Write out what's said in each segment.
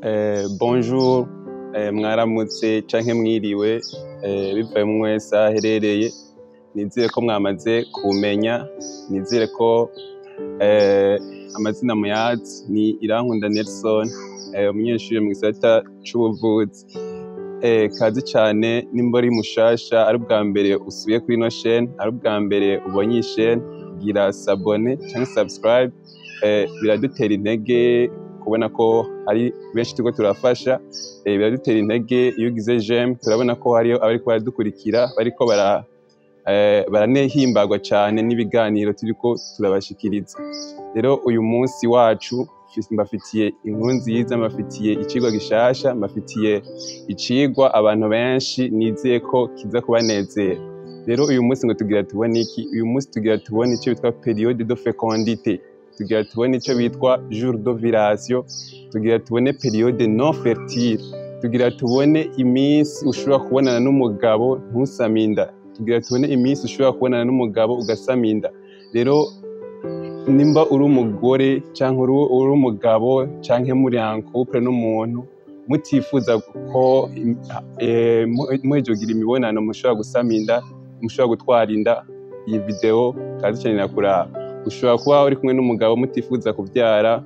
Bonjour, mwaramutse canke mwiriwe, bivaye umwe wese aho aherereye. Nizere ko mwamaze kumenya, nizere ko amazina muyazi. Ni Irankunda Nelson, umunyeshure mu gisata c'ubuvuzi. Kaze cane. Nimba uri mushasha, ari ubwa mbere usubiye kuri ino chaîne, ari ubwa mbere ubonye iyi chaîne, gira s'abonner canke subscribe. Biradutera intege kubona ko hari benshi turiko turafasha. Biradutera intege iyo ugize j'aime, turabona ko hariyo abariko baradukurikira, bariko baranehimbagwa cane n'ibiganiro turiko turabashikiriza. Rero uyu munsi wacu mbafitiye inkuru nziza, mbafitiye icigwa gishasha, mbafitiye icigwa abantu benshi nizeye ko kiza kubanezera. Rero uyu munsi ngo tugira tubone iki? Uyu munsi tugira tubone ico bitwa période de fécondité, tugira tubone ico bitwa jour d'ovulation, tugira tubone période non fertile, tugira tubone iminsi ushobora kubonana n'umugabo ntusame inda, tugira tubone iminsi ushobora kubonana n'umugabo ugasama inda. Rero nimba uri umugore canke uri umugabo canke muri en couple n'umuntu, mutifuza ko muhejeje kugira imibonano mushobora gusama inda, mushobora gutwara inda, iyi video kaze cane irakuraba. Ushobora kuba uri kumwe n'umugabo mutifuza kuvyara.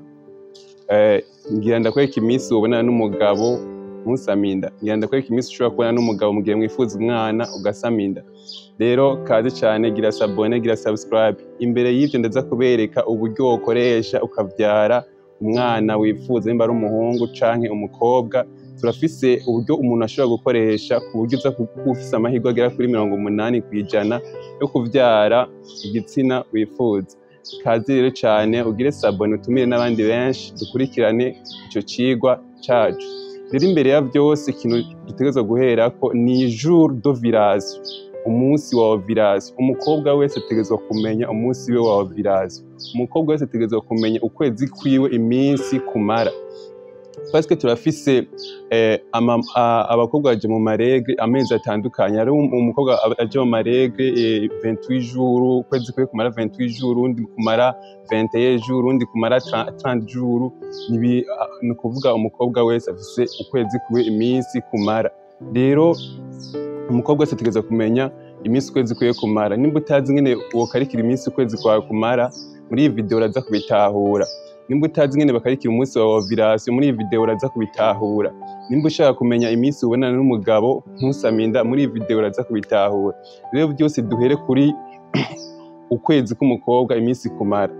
Ngira ndakwereka iminsi wobonana n'umugabo ntusame inda, ngira ndakwereka iminsi ushobora kubonana n'umugabo mu gihe mwifuza umwana ugasama inda. Rero kaze cane, gira s'abonner, gira subscribe. Imbere y'ivyo ndaza kubereka uburyo wokoresha ukavyara umwana wifuza, nimba ari umuhungu canke umukobwa. Turafise uburyo umuntu ashobora gukoresha ku buryo uza kuba ufise amahirwe agera kuri 80% yo kuvyara igitsina wifuza. Kaze rero cane, ugire s'abonner, utumire n'abandi benshi, dukurikirane ico cigwa cacu. Rero imbere ya vyose, ikintu dutegerezwa guherako ni jour d'ovulation, umunsi wa ovulation. Umukobwa wese ategerezwa kumenya umunsi wiwe wa ovulation. Umukobwa wese ategerezwa kumenya ukwezi kwiwe iminsi kumara, parce que turafise abakobwa baje mu ma règles amezi atandukanye. Hari umukobwa aje mu ma règles 28 jours, ukwezi kwiwe kumara 28 jours, uwundi kumara 21 jours, uwundi kumara 30 jours. Ni ukuvuga umukobwa wese afise ukwezi kwiwe iminsi kumara. Rero umukobwa wese ategerezwa kumenya iminsi ukwezi kwiwe kumara. Nimba utazi ingene wokarikira iminsi ukwezi kwawe kumara, muri iyi video uraza kubitahura. Nimba utazi ingene bakarikira umunsi wa ovulation, muri iyi video uraza kubitahura. Nimba ushaka kumenya iminsi ubonana n'umugabo ntusame inda, muri iyi video uraza kubitahura. Rero byose duhere kuri ukwezi k'umukobwa iminsi kumara.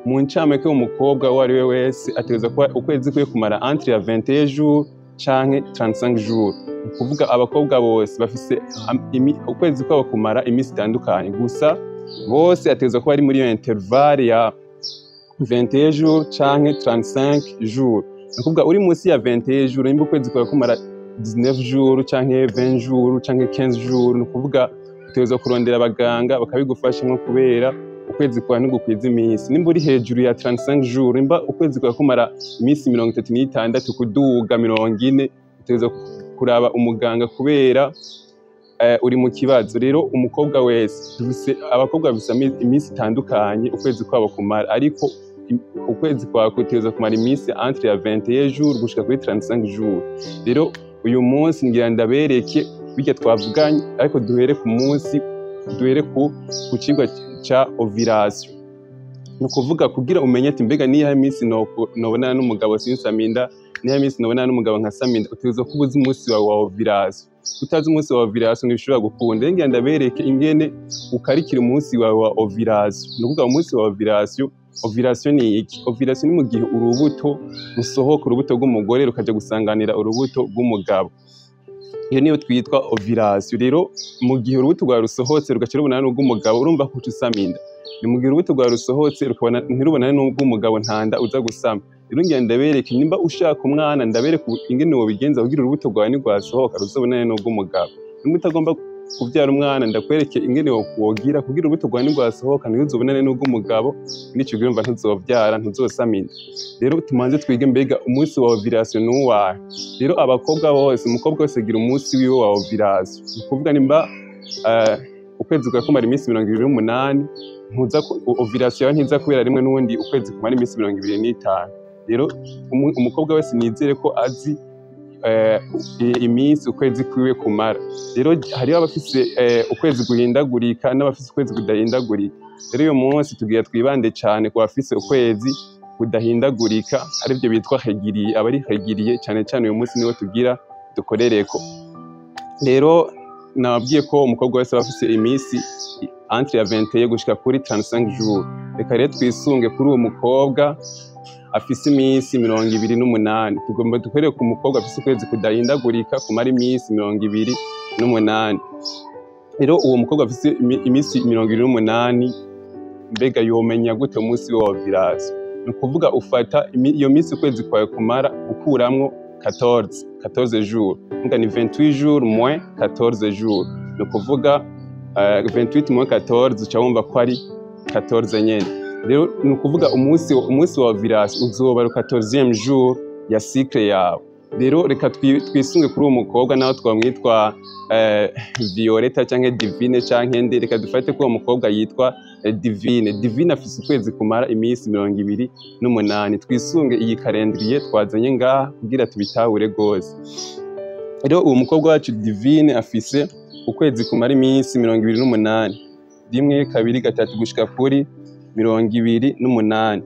Mu ncamake, umukobwa uwo ari we wese ategerezwa kuba ukwezi kwiwe kumara entre ya 21 jours canke 35 jours. Ni ukuvuga abakobwa bose bafise ukwezi kwabo kumara iminsi itandukanye, gusa bose ategerezwa kuba ari muri iyo intervalle ya 21 jours canke 35 jours. Ni ukuvuga uri munsi ya 21 jours, nimba ukwezi kwawe kumara 19 jours canke 20 jours canke 15 jours, ni ukuvuga utegerezwa kurondera abaganga bakabigufasha, nko kubera ukwezi kwawe ntigukwiza iminsi. Nimba uri hejuru ya 35 jours, nimba ukwezi kwawe kumara iminsi 36 kuduga 40, utegerezwa kuraba umuganga kubera uri mu kibazo. Rero umukobwa wese dufise, abakobwa bafise iminsi itandukanye ukwezi kwabo kumara, ariko ukwezi kwawe kutegerezwa kumara iminsi entre ya 21 jours gushika kuri 35 jours. Rero uyu munsi ngira ndabereke bijya twavuganye, ariko duhere ku munsi, duhere ku cigwa ca ovulation. Ni ukuvuga kugira umenye ati mbega niyahe minsi nobonana n'umugabo sinsame inda, niyahe minsi nobonana n'umugabo nkasama inda, utegerezwa kuba uzi umunsi wawe wa ovulation. Utazi umunsi wa ovulation ntibishobora gukunda. Rero ngira ndabereke ingene ukarikira umunsi wawe wa ovulation. Ni ukuvuga umunsi wa ovulation. Ovulation ni iki? Ovulation ni mu gihe urubuto rusohoka, urubuto rw'umugore rukaja gusanganira urubuto rw'umugabo. Iyo niyo twitwa ovulation. Rero mu gihe urubuto rwawe rusohotse rugaca rubonana n'urw'umugabo, urumva ko uca usama inda. Ni mu gihe urubuto rwawe rusohotse rukabona ntirubonane n'urw'umugabo, ntanda uza gusama. Rero ngira ndabereke, nimba ushaka umwana, ndabereke ingene wobigenza kugira urubuto rwawe nirwasohoka ruzobonane n'urw'umugabo. Nimba utagomba kuvyara umwana, ndakwereke ingene wogira kugira urubuto rwawe nirwasohoka ntiruzobonane n'urw'umugabo. Nico gihe urumva ntuzovyara, ntuzosama inda. Rero tumanze twige mbega umunsi wa ovulation ni uwahe. Rero abakobwa bose, umukobwa wese agira umunsi wiwe wa ovulation. Ni ukuvuga nimba ukwezi kwawe kumara iminsi 28, ntuza ovulation yawe ntiza kubera rimwe n'ubundi ukwezi kumara iminsi 25. Rero umukobwa wese nizere ko azi iminsi ukwezi kwiwe kumara. Rero hariho abafise ukwezi guhindagurika n'abafise ukwezi kudahindagurika. Rero uyu munsi tugira twibande cane ku bafise ukwezi kudahindagurika, arivyo bitwa régulier, abari régulier cane cane uyu munsi niwo tugira dukorereko. Rero nababwiye ko umukobwa wese aba afise iminsi entre ya 21 gushika kuri 35 jours. Reka rero twisunge kuri uwo mukobwa afise iminsi 28. Tugomba dukorere ku mukobwa afise ukwezi kudahindagurika kumara iminsi 28. Rero uwo mukobwa afise iminsi 28, mbega yomenya gute umunsi wa ovulation? Ni ukuvuga ufata iyo minsi ukwezi kwawe kumara ukuramwo 14 jours. Nga ni 28 jours moins 14 jours. Ni ukuvuga 28 moins 14, uca wumva ko ari 14 nyene. Rero ni ukuvuga umunsi wa ovulation uzoba le 14e jour ya cycle yawe. Rero reka twisunge kuri uwo mukobwa, naho twamwitwa Violeta canke Divine canke nde, reka dufate ko uwo mukobwa yitwa Divine. Divine afise ukwezi kumara iminsi 28. Twisunge iyi calendrier twazanye ngaha kugira tubitahure gose. Rero uwo mukobwa wacu Divine afise ukwezi kumara iminsi 28, rimwe, kabiri, gatatu, gushika kuri 28. Ni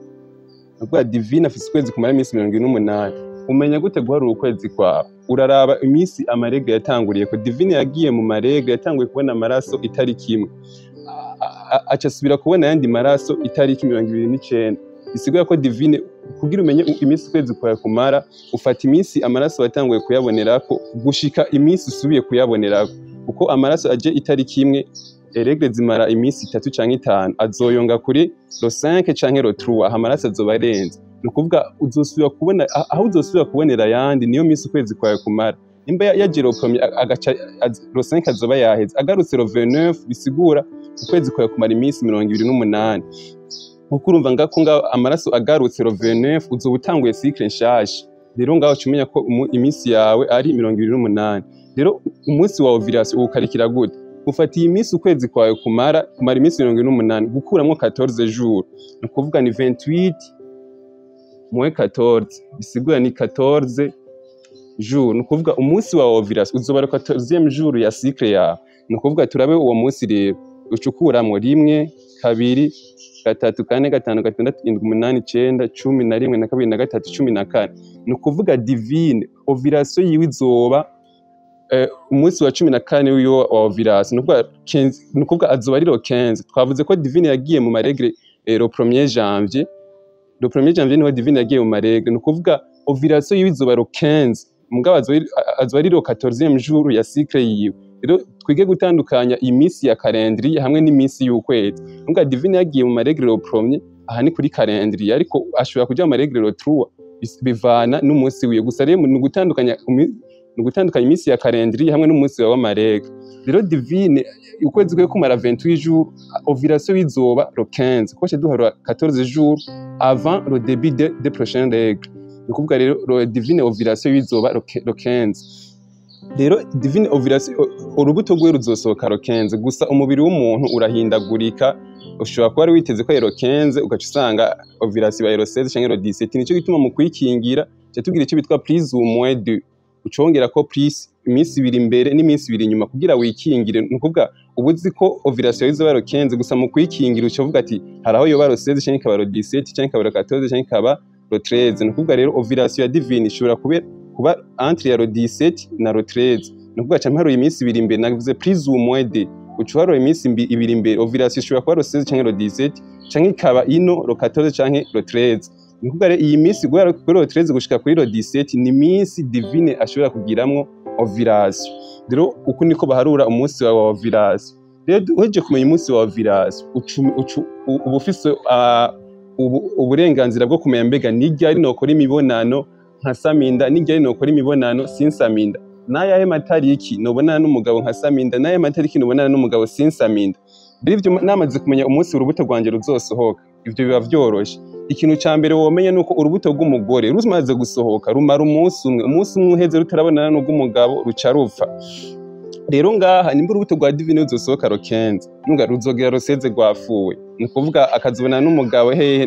ukuvuga Divine afise ukwezi kumara iminsi 28. Umenya gute guharura ukwezi kwawe? Uraraba iminsi ama règles yatanguriye ko. Divine yagiye mu ma règles, yatanguye kubona amaraso itariki 1, aca asubira kubona ayandi maraso itariki 29. Bisigura ko Divine, kugira umenye iminsi ukwezi kwawe kumara, ufata iminsi amaraso watanguye kuyabonerako gushika iminsi usubiye kuyabonerako, kuko amaraso aje itariki 1, règles zimara iminsi 3 canke 5, azoyonga kuri le 5 canke le 3, aho amaraso azoba arenze. Ni ukuvuga uzosubira kubona, aho uzosubira kubonera ayandi niyo minsi ukwezi kwawe kumara. Nimba yaje le premier, agaca le 5 azoba yaheze, agarutse le 29, bisigura ukwezi kwawe kumara iminsi 28. Nkuko urumva ngako ngaho amaraso agarutse le 29, uzoba utanguye cycle nshasha. Rero ngaho uca umenya ko iminsi yawe ari 28. Rero umunsi wa ovulation uwukarikira gute? Ufata iyi minsi ukwezi kwawe kumara iminsi 28, gukuramwo 14 jours. Ni ukuvuga ni 28 moins 14, bisigura ni 14 jours. Ni ukuvuga umunsi wa ovulation uzoba le 14e jour ya cycle yawe. Ni ukuvuga turabe uwo munsi rero, uca ukuramwo rimwe, kabiri, gatatu, kane, gatanu, gatandatu, indwi, umunani, icenda, 11, na kabiri, na gatatu, 14. Ni ukuvuga Divine ovulation yiwe izoba umunsi wa 14 wiwe wa ovulation. Ni ukuvuga azoba ari le 15. Twavuze ko Divine yagiye mu ma règles le 1er janvier. Le 1er janvier niho Divine yagiye mu ma règles. Ni ukuvuga ovulation yiwe izoba le 15, mugabo azoba ari le 14e jour ya cycle yiwe. Rero twige gutandukanya iminsi ya calendrier hamwe n'iminsi y'ukwezi. Muga Divine yagiye mu ma règles le premier, aha ni kuri calendrier, ariko ashobora kuja mu ma règles le 3, bivana n'umunsi wiwe. Gusa rero ni ugutandukanya iminsi ya calendrier hamwe n'umunsi wawe w'ama règles. Rero Divine ukwezi kwe kumara 28 jours, ovulation izoba le 15, kuko duharura 14 jours avant le début de prochaine règle. Ni ukuvuga rero le Divine ovulation izoba le 15. Rero Divine ovulation, urubuto rwe ruzosohoka le 15. Gusa umubiri w'umuntu urahindagurika, ushobora kuba wari witeze ko le 15, ugaca usanga ovulation ibaye le 16 canke le 17. Nico gituma mu kwikingira ca tugira ico bitwa plus ou moins 2, ucongera ko plus iminsi 2 imbere n'iminsi 2 inyuma kugira wikingire. Ni ukuvuga uba uzi ko ovulation izoba le 15, gusa mu kwikingira uca uvuga ati hari aho yoba le 16 canke ikaba le 17 canke ikaba le 14 canke ikaba le 13. Ni ukuvuga rero ovulation ya Divine ishobora kuba entre ya le 17 na le 13. Ni ukuvuga ca mparuye iminsi 2 imbere, navuze plus ou moins 2, uca uharuye iminsi 2 imbere, ovulation ishobora kuba le 16 canke le 17 canke ikaba ino le 14 canke le 13. Ni ukuvuga rero iyi minsi guhera kuri le 13 gushika kuri le 17 ni iminsi Divine ashobora kugiramwo ovulation. Rero uku niko baharura umunsi wawe wa ovulation. Rero uhejeje kumenya umunsi wa ovulation, uba ufise uburenganzira bwo kumenya mbega ni ryari nokora imibonano nkasaminda, ni ryari nokora imibonano sinsaminda, n'ayahe matariki nobonana n'umugabo nkasaminda, n'ayahe matariki nobonana n'umugabo sinsaminda. Rero ivyo namaze kumenya umunsi urubuto rwanje ruzosohoka, ivyo biba vyoroshe. Ikintu ca mbere womenya nuko urubuto rw'umugore rumaze gusohoka rumara umunsi umwe. Umunsi umwe uheze rutarabonana n'urw'umugabo, ruca rupfa. Rero ngaha nimba urubuto rwa Divine ruzosohoka le 15, nunga ruzogera le 16 rwapfuye. Ni ukuvuga akazibona n'umugabo hehe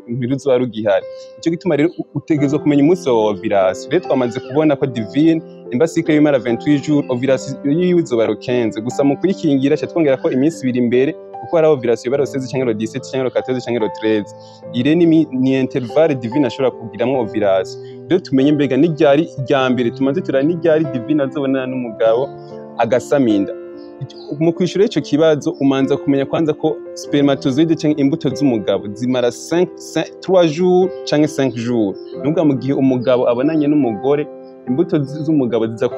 ntiruzoba rugihari. Nico gituma rero utegerezwa kumenya umunsi wa ovulation. Rero twamaze kubona ko Divine, nimba cycle imara 28 jours, ovulation yiwe izoba le 15. Gusa mu kwikingira ca twongera ko iminsi 2 imbere, kuko hari ovulation iba le 16 canke le 17 canke le 14 canke le 13. Ire ni intervalle Divine ashobora kugiramwo ovulation. Rero tumenye mbega ni ryari irya mbere tumaze turara, ni ryari Divine azobonana n'umugabo agasaminda. Mu kwishura ico kibazo, umanza kumenya kwanza ko spermatozoïde canke imbuto z'umugabo zimara 5 3 jours canke 5 jours. Nukuvuga mu gihe umugabo abonanye n'umugore, imbuto z'umugabo ziza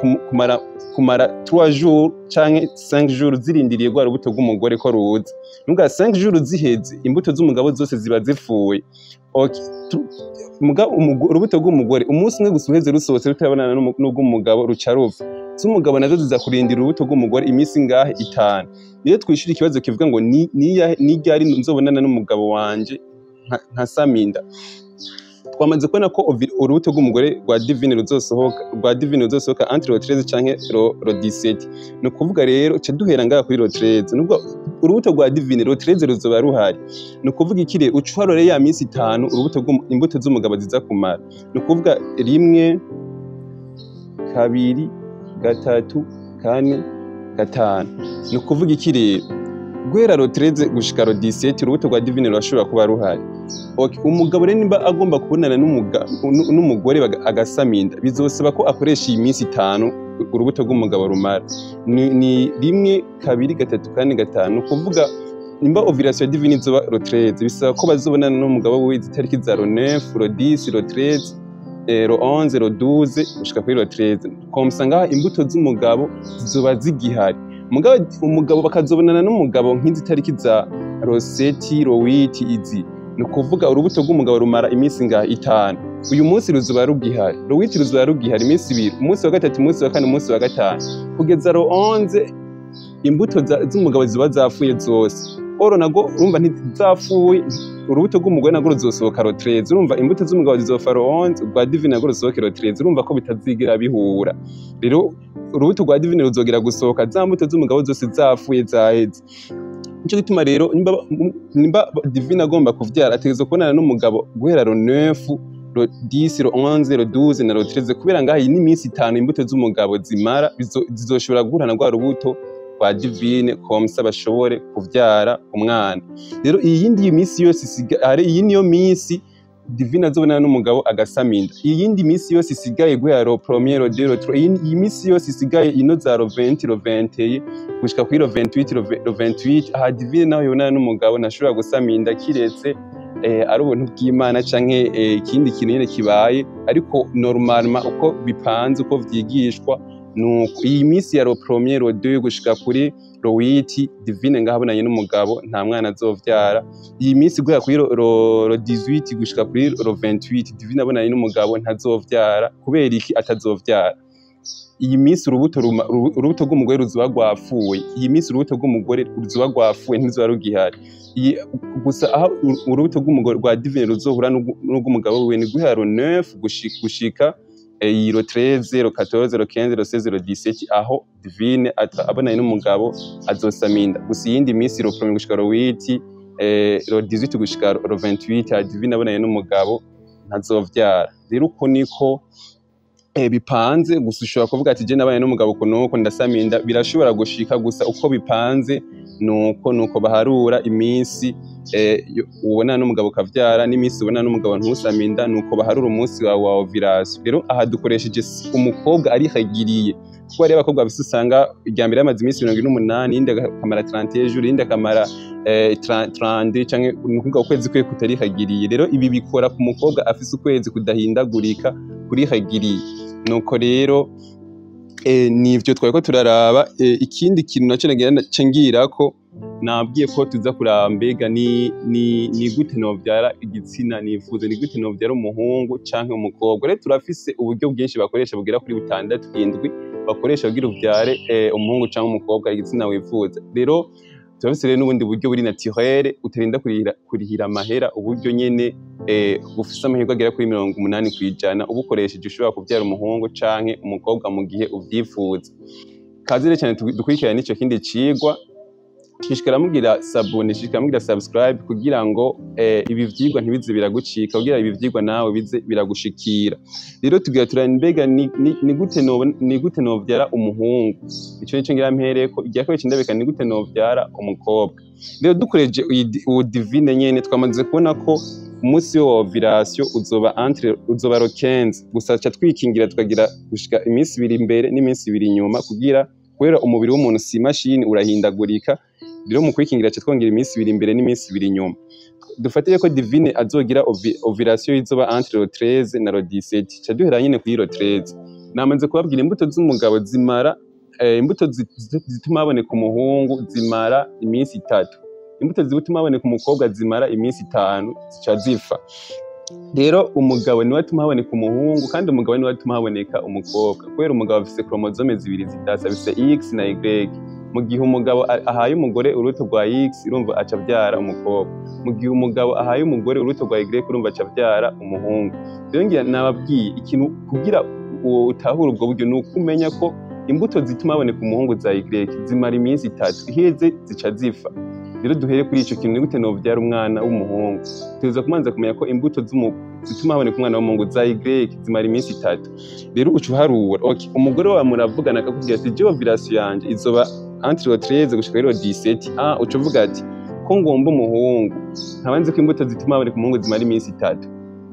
kumara 3 jours canke 5 jours zirindiriye rwa rubuto rw'umugore ko ruza. Nukuvuga 5 jours ziheze, imbuto z'umugabo zose ziba zipfuye. Okay. Urubuto rw'umugore umunsi umwe gusa uheze rusohotse rutarabonana n'urw'umugabo, ruca rupfa. Z'umugabo nazo ziza kurindira urubuto rw'umugore iminsi ngahe? 5. Niyo twishura ikibazo kivuga ngo ni ryari nzobonana n'umugabo wanje nkasaminda. Twamaze kubona ko urubuto rw'umugore rwa Divine ruzosohoka, rwa Divine ruzosohoka entre le 13 canke le 17. Ni ukuvuga rero ca duhera ngaha kuri le 13. Nubwo urubuto rwa Divine le 13 ruzoba ruhari, ni ukuvuga iki rero? Uca uharure ya minsi 5 urubuto imbuto z'umugabo ziza kumara. Ni ukuvuga 1, 2, 3, 4, 5. Ni ukuvuga iki rero? Guhera le 13 gushika le 17, urubuto rwa Divine rurashobora kuba ruhari. Okay, umugabo rero nimba agomba kubonana n'umugore agasaminda, bizosaba ko akoresha iyi minsi 5 urubuto rw'umugabo rumara. Ni 1, 2, 3, 4, 5. Ni ukuvuga nimba ovulation ya Divine izoba le 13, bisaba ko bazobonana n'umugabo wiwe itariki za le 9, le 10, le 13, le 11, le 12 gushika kuri le 13. Comme ça ngaha imbuto z'umugabo zizoba zigihari. Mugabo umugabo bakazobonana n'umugabo nk'izi tariki za le 7, le 8 izi. Ni ukuvuga urubuto rw'umugabo rumara iminsi ngaha? 5. Uyu munsi ruzoba rugihari, le 8 ruzoba rugihari iminsi 2, umunsi wa gatatu, umunsi wa kane, umunsi wa gatanu, kugeza le 11 imbuto z'umugabo ziba zapfuye zose. Oro nago urumva ntizapfuye, urubuto rw'umugore narwo ruzosohoka le 13. Urumva imbuto z'umugabo zizofa le 11, urwa Divine narwo rusohoke le 13. Urumva ko bitazigira bihura. Rero urubuto rwa Divine ruzogera gusohoka za mbuto z'umugabo zose zapfuye, zaheze. Nico gituma rero nimba Divine agomba kuvyara, ategerezwa kubonana n'umugabo guhera le 9, le 10, le 11, le 12 na le 13, kubera ngaha iyi ni iminsi 5 imbuto z'umugabo zimara, zizoshobora guhura na rwa rubuto rwa Divine, comme ça bashobore kuvyara umwana. Rero iyi yindi minsi yose isigaye, iyi niyo minsi Divine azobonana n'umugabo agasaminda. Iyi yindi minsi yose isigaye guhera le premier, le 2, le 3, iyi minsi yose isigaye ino za le 20, le 21 gushika kuri le 28, le 28, aha Divine naho yobonana n'umugabo ntashobora gusaminda, kiretse ari ubuntu bw'Imana canke ikindi kintu nyene kibaye. Ariko normalement uko bipanze, uko vyigishwa, nuko iyi minsi ya le premier, le 2 gushika kuri le 8, Divine ngaho abonanye n'umugabo nta mwana azovyara. Iyi minsi guhera kuri le 18 gushika kuri le 28, Divine abonanye n'umugabo ntazovyara. Kubera iki atazovyara? Iyi minsi urubuto rw'umugore ruzoba rwapfuye. Iyi minsi urubuto rw'umugore ruzoba rwapfuye, ntiruzoba rugihari. Iyi gusa aho urubuto rw'umugore rwa Divine ruzohura n'urw'umugabo wiwe ni guhera le 9 gushika iyi le 13, le 14, le 15, le 16, le 17. Aho Divine abonanye n'umugabo azosaminda. Gusa iyindi minsi, le premier gushika le 8, le 18 gushika le 28, aha Divine abonanye n'umugabo ntazovyara. Rero uko niko bipanze. Gusa ushobora kuvuga ati je nabanye n'umugabo uku nuko ndasaminda, birashobora gushika. Gusa uko bipanze nuko baharura iminsi ubonana n'umugabo ukavyara n'iminsi ubonana n'umugabo ntusaminda, nuko baharura umunsi wawe wa ovulation. Rero aha dukoresheje umukobwa arihagiriye, kuko hariyo abakobwa bafise, usanga irya mbere yamaze iminsi 48, iyindi akamara 31 jours, iyindi akamara 32, canke ni ukuvuga ukwezi kwe kutarihagiriye. Rero ibi bikora ku mukobwa afise ukwezi kudahindagurika, kurihagiriye. Nuko rero nivyo twariko turaraba. Ikindi kintu naco nagira nce ngirako, nabwiye ko tuza kuraba mbega ni gute novyara igitsina nifuza, ni gute novyara umuhungu canke umukobwa. Rero turafise uburyo bwinshi bakoresha bugera kuri butandatu, indwi, bakoresha kugira uvyare umuhungu canke umukobwa, igitsina wifuza. Rero turafise rero n'ubundi buryo buri naturel, utarinda kurihira amahera, uburyo nyene bufise amahirwe agera kuri 80%, ubukoresheje ushobora kuvyara umuhungu canke umukobwa mu gihe uvyifuza. Kaze rero cyane dukurikirane n'ico kindi cigwa. Shishikara mugira s'abonner, shishikara mugira subscribe kugira ngo ibi vyigwa ntibize biragucika, kugira ibi vyigwa nawe bize biragushikira. Rero tugira turane mbega ni gute novyara umuhungu. Ico nico ngira mpereko. Irya kabiri ndabeka ni gute novyara umukobwa. Rero dukoreje ubu divine nyene, twamaze kubona ko umunsi wa ovulation uzoba entre uzoba le 15. Gusa ca twikingira, tukagira gushika iminsi 2 imbere n'iminsi 2 inyuma, kugira kubera umubiri w'umuntu si imashini, urahindagurika. Rero mu kwikingira ca twongera iminsi 2 imbere n'iminsi 2 inyuma. Dufatire ko Divine azogira ovulation izoba entre le 13 na le 17, ca duhera nyene kuri le 13. Namaze kubabwira imbuto z'umugabo zimara imbuto zituma haboneka umuhungu zimara iminsi 3, imbuto zituma haboneka umukobwa zimara iminsi 5, zica zifa. Rero umugabo niwe atuma haboneka umuhungu, kandi umugabo niwe atuma haboneka umukobwa, kubera umugabo afise chromosome zibiri zidasa, afise X na Y. Mu gihe umugabo ahaye umugore urubuto rwa X, urumva aca avyara umukobwa. Mu gihe umugabo ahaye umugore urubuto rwa Y, urumva aca avyara umuhungu. Rero ngira nababwiye ikintu kugira utahure ubwo buryo, ni uko umenya ko imbuto zituma haboneka umuhungu za Y zimara iminsi 3, iheze zica zifa. Rero duhere kuri ico kintu: ni gute novyara umwana w'umuhungu? Tuza kumanza kumenya ko imbuto zituma haboneka umwana w'umuhungu za Y zimara iminsi 3. Rero uca uharura, okay, umugore wawe muravugana akakubwira ati: "Jewe ovulation yanje izoba entre le 13 gushika le 17." Ah, uca uvuga ati: "Ko ngomba umuhungu, nkaba nzi ko imbuto zituma haboneka umuhungu zimara iminsi 3,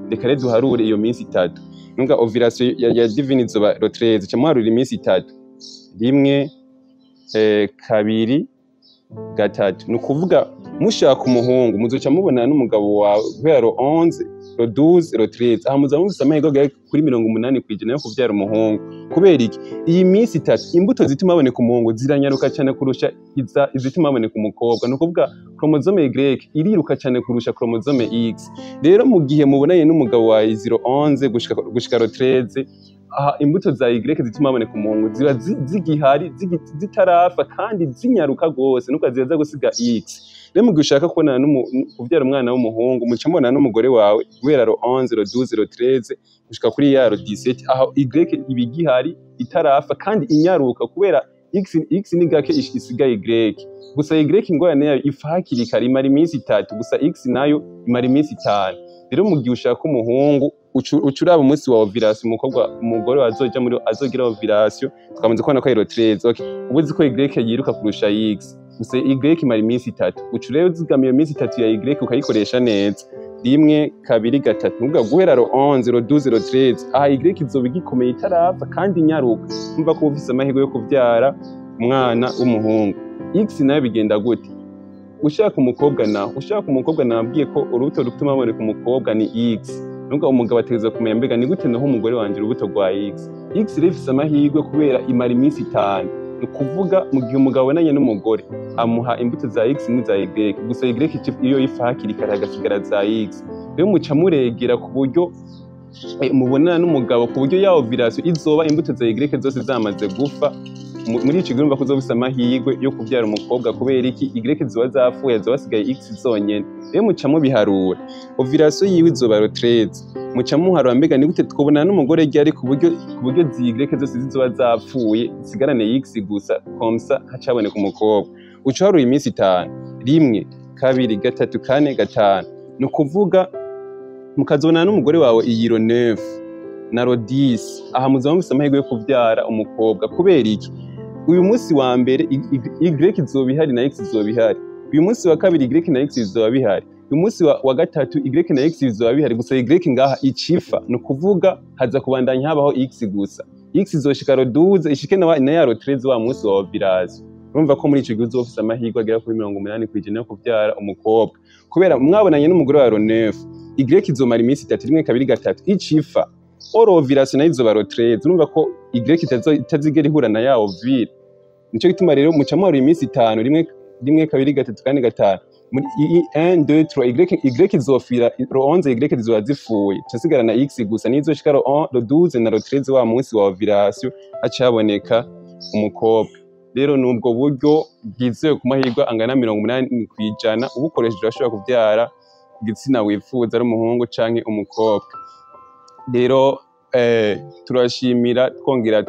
reka rero duharure iyo minsi 3." Nunga ovulation ya Divine izoba le 13, uca muharura iminsi 3: 1, 2, 3. Ni ukuvuga mushaka umuhungu muzoca mubonana n'umugabo wawe guhera le 11, le 12, le 13. Aha muzaba mufise amahirwe agera kuri 80% yo kuvyara umuhungu. Kubera iki? Iyi minsi 3 imbuto zituma haboneka umuhungu ziranyaruka cyane kurusha izituma haboneka umukobwa. Ni ukuvuga chromosome Y iriruka cyane kurusha chromosome X. Rero mu gihe mubonanye n'umugabo wawe 011 gushika le 13, aha imbuto za Y zituma haboneka umuhungu ziba zigihari, zitarafa kandi zinyaruka gose, nuko ziza gusiga X. Rero mu gihe ushaka kubonana kuvyara umwana w'umuhungu, muca mubonana n'umugore wawe guhera le 11, le 12, le 13 gushika kuri ya le 17. Aho Y iba igihari, itarafa kandi inyaruka, kubera X ni gake isiga Y. Gusa Y ingorane yayo ifa hakiri kare, imara iminsi 3. Gusa X nayo imara iminsi 5. Rero mu gihe ushaka umuhungu, uca uraba umunsi wa ovulation umukobwa umugore azoja muri azogira ovulation. Twamaze kubona ko ari le 13. Okay, ubu uzi ko Y yiruka kurusha X, gusa Y imara iminsi 3. Uca rero uzigama iyo minsi 3 ya Y ukayikoresha neza: 1, 2, 3. Nukuvuga guhera le 11, le 12, le 13, aha Y izoba igikomeye, itarapfa kandi inyaruka. Umva ko uba ufise amahirwe yo kuvyara umwana w'umuhungu. X nayo bigenda gute? Ushaka umukobwa naho, ushaka umukobwa, nabwiye ko urubuto rutuma haboneka umukobwa ni X. Nubwo umugabo ategerezwa kumenya mbega ni gute naho umugore wanje urubuto rwa X. X rero ifise amahirwe kubera imara iminsi 5. Ni ukuvuga mu gihe umugabo abonanye n'umugore amuha imbuto za X n'iza Y, gusa Y iyo ifa hakiri kare hagasigara za X. Rero muca muregera ku buryo mubonana n'umugabo ku buryo ya ovulation izoba imbuto za Y zose zamaze gufa. Muri ico gihe urumva ko uzoba ufise amahirwe yo kuvyara umukobwa. Kubera iki? Y ziba zapfuye, hazoba hasigaye X zonyene. Rero muca mubiharura: ovulation yiwe izoba le 13, muca muharura mbega ni gute twobonana n'umugore ryari ku buryo zi Y zose zizoba zapfuye, zisigarane X gusa, comme ça haca haboneka umukobwa. Uca uharura iminsi 5: 1, 2, 3, 4, 5. Ni ukuvuga mukazobonana n'umugore wawe iyi le 9 na le 10. Aha muzaba mufise amahirwe yo kuvyara umukobwa. Kubera iki? Uyu munsi wa mbere Y izoba ihari na X izoba ihari. Uyu munsi wa kabiri Y na X bizoba bihari. Uyu munsi wa gatatu Y na X bizoba bihari, gusa Y ngaha icifa. Ni ukuvuga haza kubandanya habaho X gusa. X izoshika le 12, ishike na ya le 13, wa munsi wa ovulation. Urumva ko muri ico gihe uzoba ufise amahirwe agera kuri 80% yo kuvyara umukobwa, kubera mwabonanye n'umugore wa le 9, Y izomara iminsi 3: 1, 2, 3, icifa. Or ovulation nayo izoba le 13. Urumva ko Y itazigera ihura na ya ovule. Nico gituma rero muca muharura iminsi 5: 1, 1, 2, 3, 4, 5. Muri 1, 2, 3, Y izofira le 11, Y zizoba zipfuye, ca na X gusa, nizoshika le 11, le 12 na le 13, wa munsi wa ovulation, haca haboneka umukobwa. Rero nubwo buryo bwizewe ku mahirwe angana 80%. Ubukoresheje urashobora kuvyara igitsina wifuza, ari umuhungu canke umukobwa. Rero turashimira twongera.